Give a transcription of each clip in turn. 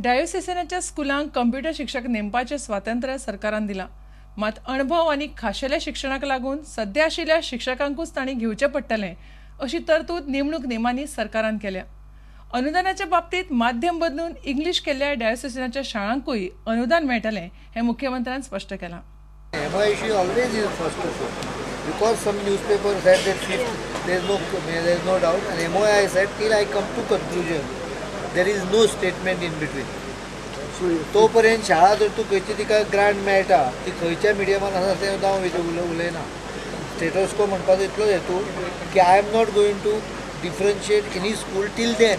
डायोसेसनाच्या स्कुलांक computer शिक्षक नेमपाचें स्वातंत्र्य सरकारान दिलां, मात अणभव आनी खाशेल्या शिक्षणाक लागून सध्या आशिल्ल्या शिक्षकांकूच तांणी घेवचें पडटलें अशी तरतूद नेमणूक नेमांनी सरकारान केल्या. अनुदानाच्या बाबतींत माध्यम बदलून इंग्लीश केल्ल्या डायोसेसनाच्या शाळांकूय अनुदान मेळटलें हें मुख्यमंत्र्यान स्पश्ट केलां. Because some newspaper said that fifth, there is no doubt, and MOI said till I come to conclusion, there is no statement in between. तो पर्यंत शाळा जर तूं खंयची तिका ग्रांट मेळटा ती खंयच्या मिडियमान आसा तें हांव उलयना. स्टेटस को म्हणपाचो इतलोच हेतू की I am not going to differentiate any school till then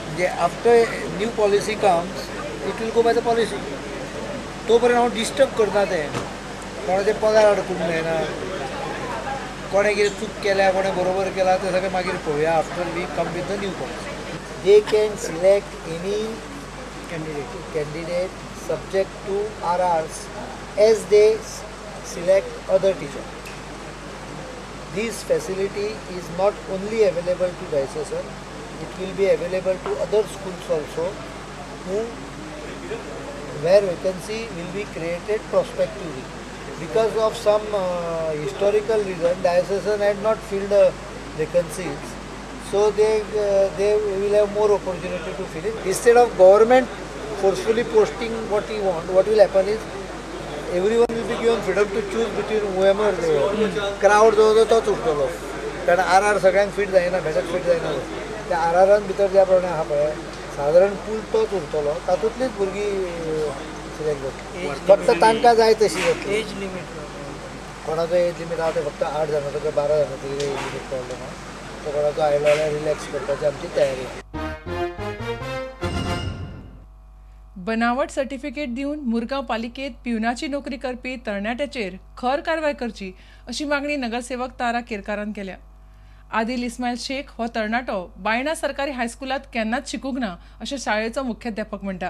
म्हणजे after new policy comes it will go by the policy. तो पर्यंत हांव डिस्टर्ब करना तें, कोणाचे पगार अडकूंक जायना, कोणें कितें चूक केल्या कोणें बरोबर केला तें सगळें मागीर पळोवया after we come with the new policy. They can select any candidate subject to RRs as they select other teacher. This facility is not only available to diocesan, it will be available to other schools also who where vacancy will be created prospectively. Because of some historical reason, diocesan had not filled the vacancies, so they will have more opportunity to fill it. Instead of government forcefully posting what he want, what will happen is everyone will be given freedom to choose between whoever they want. Crowd जो तोच उरतलो, कारण R R सगळ्यांक fit जायना, better fit जायना. त्या R Aran भितर ज्या प्रमाणे आहा पळय सादारण पूल तोच उरतलो, तातूंतलीच भुरगीं सिलेक्ट जातली. फक्त तांकां जाय तशी जातली. एज लिमीट कोणाचो एज लिमीट आहा ते फक्त 8 जाणांचो किंवा 12 जाणांचो एज लिमीट प्रॉब्लेम आहा, तो कोणाचो आयलो जाल्यार रिलॅक्स करपाची आमची तयारी. बनावट सर्टिफिकेट दिवन मुरगांव पालिकेत पिवनाची नोकरी करपी तरणाट्याचेर खर कारवाय करची अशी मागणी नगरसेवक तारा केरकारान केल्या. आदिल इस्मायल शेख हो तरणाटो बायणा सरकारी हायस्कुलांत केन्नाच शिकूंक ना अशें शाळेचो मुख्याध्यापक म्हणटा.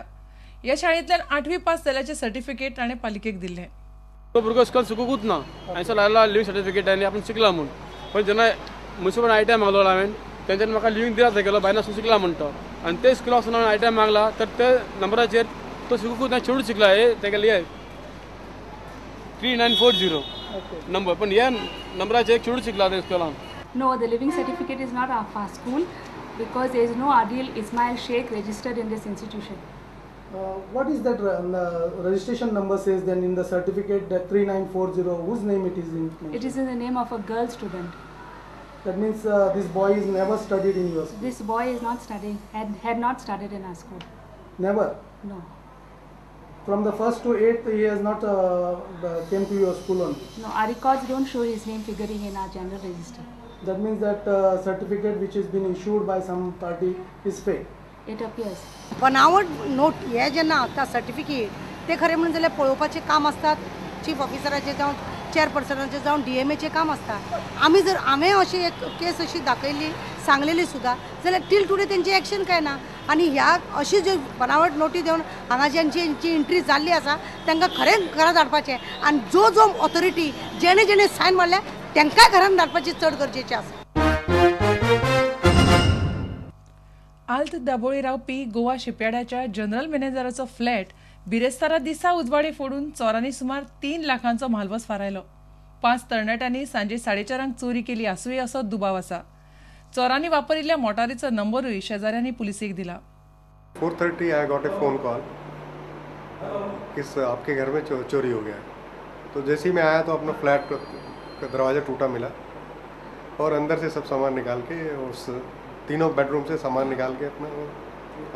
ह्या शाळेंतल्यान 8वी पास जाल्याचें सर्टिफिकेट ताणें पालिकेक दिल्लें. तो भुरगो स्कूल शिकूंकूच ना, हांवें लायला लिव्हिंग सर्टिफिकेट आनी आपूण शिकला म्हूण. पण जेन्ना मुन्सिपल I T I मागलो हांवें, तेंच्यांनी म्हाका लिव्हिंग दिला गेलो बायणा शिकला म्हणटा, आनी ते स्कुलाक वचून हांवें I T I मागला तर ते नंबराचेर तो शिकूंकूच ना, चेडूं शिकला. हे तेगेले हे 3940 नंबर, पण ह्या नंबराचेर चेडूं शिकला ते स्कुलान. No, the living certificate is not of our school because there is no Adil Ismail Sheikh registered in this institution. What is that registration number says then in the certificate, that 3940, whose name it is in? It is in the name of a girl student. That means this boy is never studied in your school? This boy is not studying, had not studied in our school. Never? No. From the 1st to 8th he has not came to your school only? No, our records don't show his name figuring in our general register. That means that certificate which has been issued by some party is fake. It appears. बनावट note हे जेन्ना आसता certificate ते खरें म्हणून जाल्यार पळोवपाचें काम आसता चीफ ऑफिसराचें जावं चेअरपर्सनाचें जावं डी एम एचें काम आसता. आमी जर हांवें अशी एक केस अशी दाखयली सांगलेली सुद्दां जाल्यार टील टुडे तेंची एक्शन कांय ना. आनी ह्या अशी ज्यो बनावट नोटी दिवन हांगा ज्यांची एंट्री जाल्ली आसा तांकां खरेंच घरांत धाडपाचें आनी जो जो ऑथॉरिटी जेणे जेणे सायन मारल्या तांकांय घरांत धाडपाची चड गरजेचें आसा. आल्त दाबोळी रावपी गोवा शिपयार्डाच्या जनरल मॅनेजराचो फ्लॅट बिरेस्तारा दिसा उजवाडे फोडून चोरांनी सुमार 3 लाखांचो म्हालवस फारायलो. 5 तरणाट्यांनी सांजे 4:30 चोरी केली आसुये असो दुबाव आसा. चोरांनी वापरिल्ल्या मोटारीचो नंबरूय शेजाऱ्यांनी पुलिसेक दिला. 4:30 I got a phone call किस आपके घर में चोरी हो गया. तो जैसे ही मैं आया तो अपना फ्लैट का दरवाज़ा टूटा मिला और अंदर से सब सामान निकाल के उस तीनों बेडरूम से सामान निकाल के अपना वो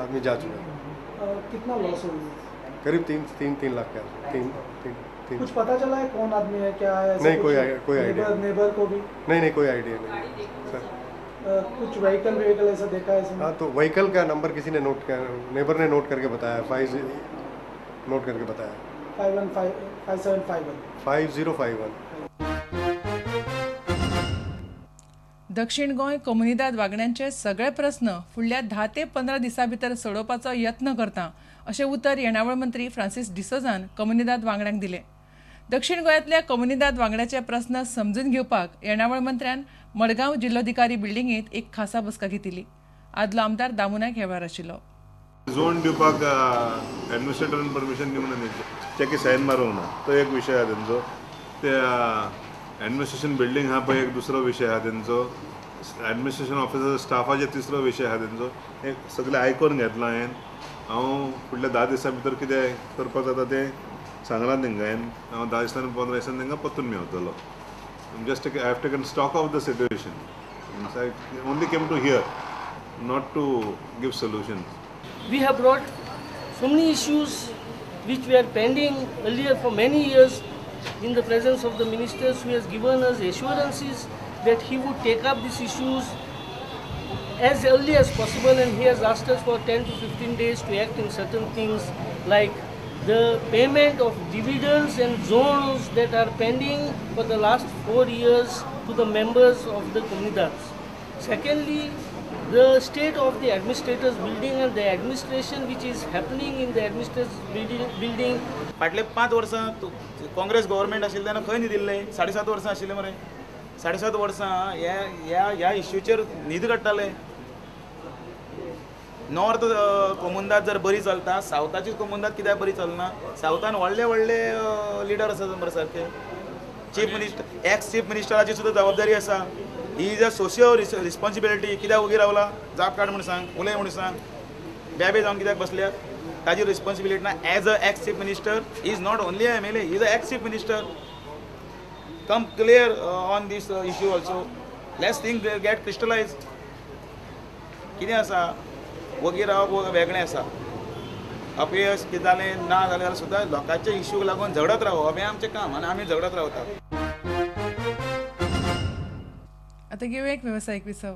आदमी जा चुका। कितना लॉस हो गया? करीब 3 लाख का। तीन। कुछ पता चला है कौन आदमी है, क्या है? नहीं, कोई आइडिया। नेबर को भी नहीं, कोई आइडिया नहीं सर। कुछ व्हीकल ऐसा देखा है? हाँ, तो व्हीकल का नंबर किसी ने नोट कर, नेबर ने नोट करके बताया, 5 नोट करके बताया 5155751 5051। दक्षिण गोंय कोमुनिदाद वागण्यांचे सगळे प्रस्न फुडल्या 10 ते 15 दिसां भितर सोडोवपाचो यत्न करता अशें उतर येणावळ मंत्री फ्रांसीस डिसोजान कोमुनिदाद वांगड्यांक दिलें। दक्षिण गोंयांतल्या कोमुनिदाद वांगड्याचे प्रस्न समजून घेवपाक येणावळ मंत्र्यान मडगांव जिल्लोधिकारी बिल्डिंगेंत एक खासा बसका घेतिल्ली। आदलो आमदार दामू नायक ह्या वेळार आशिल्लो। झोन दिवपाक एडमिनिस्ट्रेटरान परमिशन दिवंक ना, चेकी सायन मारूंक ना, तो एक विशय आहा तेंचो. ते एडमिनिस्ट्रेशन बिल्डींग आहा पळय एक दुसरो विशय आहा तेंचो. एडमिनिस्ट्रेशन ऑफिसर स्टाफाचेर तिसरो विशय आहा तेंचो. हे सगळें आयकून घेतलां हांवें. हांव फुडल्या 10 दिसां भितर कितें करपाक जाता तें सांगलां तेंकां हांवें. हांव 10 दिसांनी 15 दिसांनी तेंकां परतून मेवतलो. Just I have taken stock of the situation. I only came to hear, not to give solutions. We have brought so many issues which were pending earlier for many years in the presence of the ministers, who has given us assurances that he would take up these issues as early as possible, and he has asked us for 10 to 15 days to act in certain things like the payment of dividends and zones that are pending for the last 4 years to the members of the comunidades. Secondly, the state of the administrators building and the administration which is happening in the administrators building. फाटले 5 वर्सां Congress government आशिल्लें तेन्ना खंय न्हिदिल्लें? 7.5 वर्सां आशिल्लें मरे. 7.5 वर्सां ह्या ह्या ह्या इश्यूचेर न्हीद काडटाले. नॉर्थ कोमुंदाद जर बरी चलता, सावथाची कोमुंदाद कित्याक बरी चलना? सावथान व्हडले व्हडले लिडर आसात मरे सारके. चीफ मिनिस्टर, एक्स चीफ मिनिस्टराची सुद्दां जबाबदारी आसा. He is a social responsibility. कित्याक वगी रावला? जाप काड म्हूण सांग, उलय म्हूण सांग, बेबे जावन कित्याक बसल्यात? ताजी रिस्पॉन्सिबिलिटी ना. As a ex chief minister, is not only a MLA, is a ex chief minister. Come clear on this issue also. Let's thing get crystallise. कितें आसा वगी रावप वेगळें आसा. अपयश कितें जालें ना जालें जाल्यार सुद्दां लोकांच्या इश्यूक लागून झगडत रावप हें आमचें काम आनी आमी झगडत रावतात. आतां घेवया एक वेवसायीक विसव.